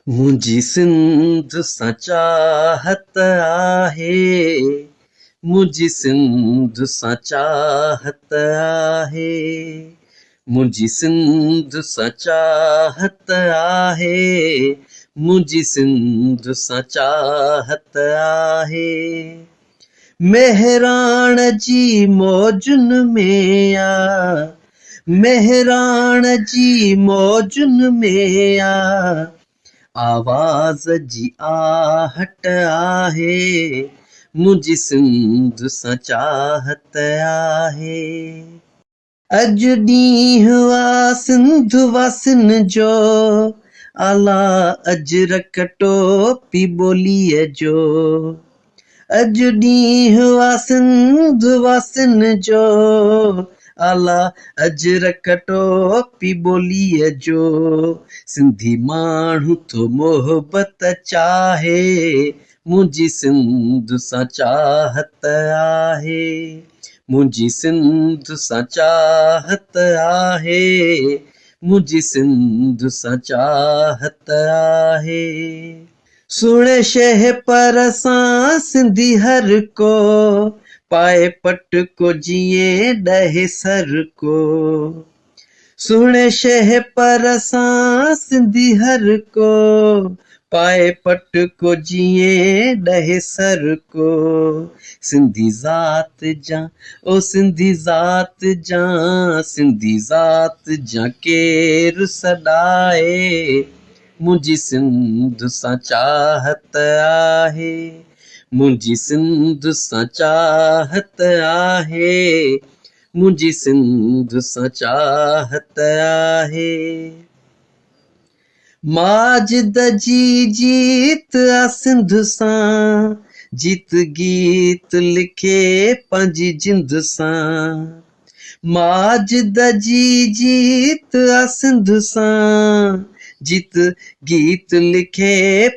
منهنجي سنڌ سان چاهت آهي، منهنجي سنڌ سان چاهت آهي، منهنجي سنڌ سان چاهت آهي، منهنجي سنڌ سان چاهت آهي. مهراڻ جي موجن ۾ آ، مهراڻ جي موجن ۾ آ، آواز جي آهٽ آهي، منهنجي سنڌ سان چاهت آهي. اڄ ڏينهن آ سنڌ واسين جو، اعليٰ اجرڪ ٽوپي ٻوليء جو. اڄ ڏينهن آ سنڌ واسين جو، اعليٰ اجرڪ ٽوپي ٻوليء جو. سنڌي ماڻهو ٿو محبت چاهي، منهنجي سنڌ سان چاهت آهي، منهنجي سنڌ سان چاهت آهي، منهنجي سنڌ سان چاهت آهي. سهڻي شهه پر سان سنڌي هر ڪو، پائي پٽڪو جيئن ڏهي سر ڪو. سهڻي شهه پر سان سنڌي هر ڪو، پائي پٽڪو جيئن ڏهي سر ڪو. سنڌي ذات جا او سنڌي ذات جا، سنڌي ذات جا ڪير سڏائي، منهنجي سنڌ سان چاهت آهي، منهنجي سنڌ سان چاهت آهي، منهنجي سنڌ سان چاهت آهي. ماجد جي جيت آ سنڌ سان، جيت گيت لکي پنهنجي جند سان. ماجد جي جيت آ سنڌ سان، جيت گيت لکي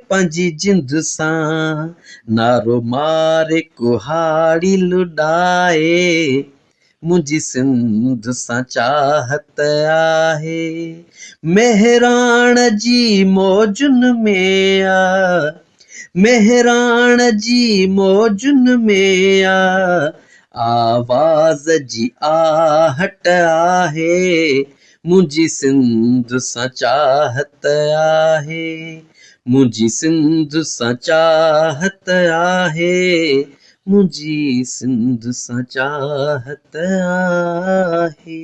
پنهنجي جند سان. نعرو ماري ڪهاڙي لڏائي، منهنجي سنڌ سان چاهت آهي. مهراڻ جي موجن ۾ آ، مهراڻ جي موجن ۾ آ، آواز جي آهٽ آهي. منهنجي سنڌ سان چاهت آهي، منهنجي سنڌ سان چاهت آهي، منهنجي سنڌ سان چاهت آهي.